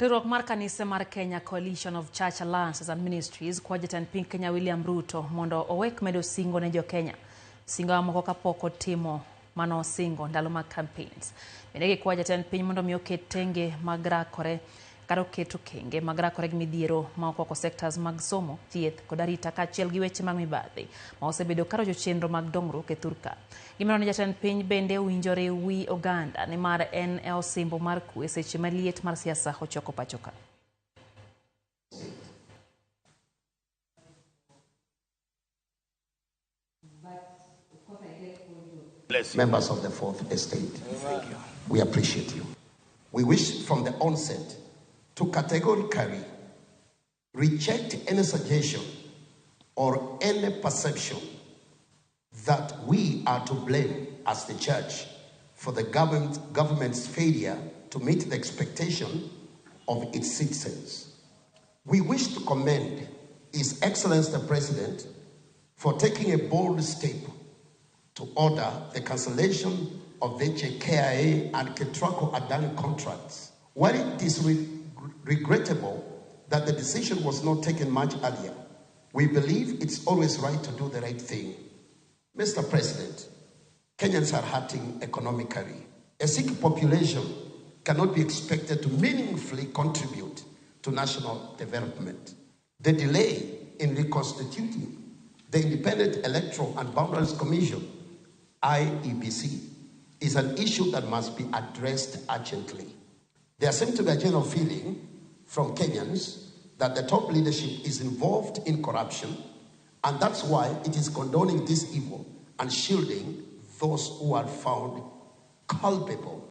Riwruok mar kanise mar Kenya Coalition of Church Alliances and Ministries kwa jatend piny Kenya William Ruto mondo owek medo singo ne jo-Kenya. Singo mamoko kapok otimo mano osingo ndalo mag campaigns. Bende gikwa jatend piny mondo mi oket tenge mag rakore kata oket okenge mag rakore gi midhiero ma okwako sectors mag somo, thieth kod arita kaachiel gi weche mag mibadhi ma osebedo karocho chenro mag dongruok e thurka. Gimero ni jatend piny bende owinjore wi oganda nimar en e osimbo mar kwe seche ma liet mar siasa ochoko pacho ka. Members of the Fourth Estate, thank you. We appreciate you. We wish from the onset to categorically reject any suggestion or any perception that we are to blame as the church for the government's failure to meet the expectation of its citizens. We wish to commend His Excellency the President for taking a bold step to order the cancellation of the JKIA and Ketraco Adani contracts. While it is regrettable that the decision was not taken much earlier, we believe it's always right to do the right thing. Mr. President, Kenyans are hurting economically. A sick population cannot be expected to meaningfully contribute to national development. The delay in reconstituting the Independent Electoral and Boundaries Commission, IEBC, is an issue that must be addressed urgently. There seems to be a general feeling from Kenyans that the top leadership is involved in corruption, and that's why it is condoning this evil and shielding those who are found culpable.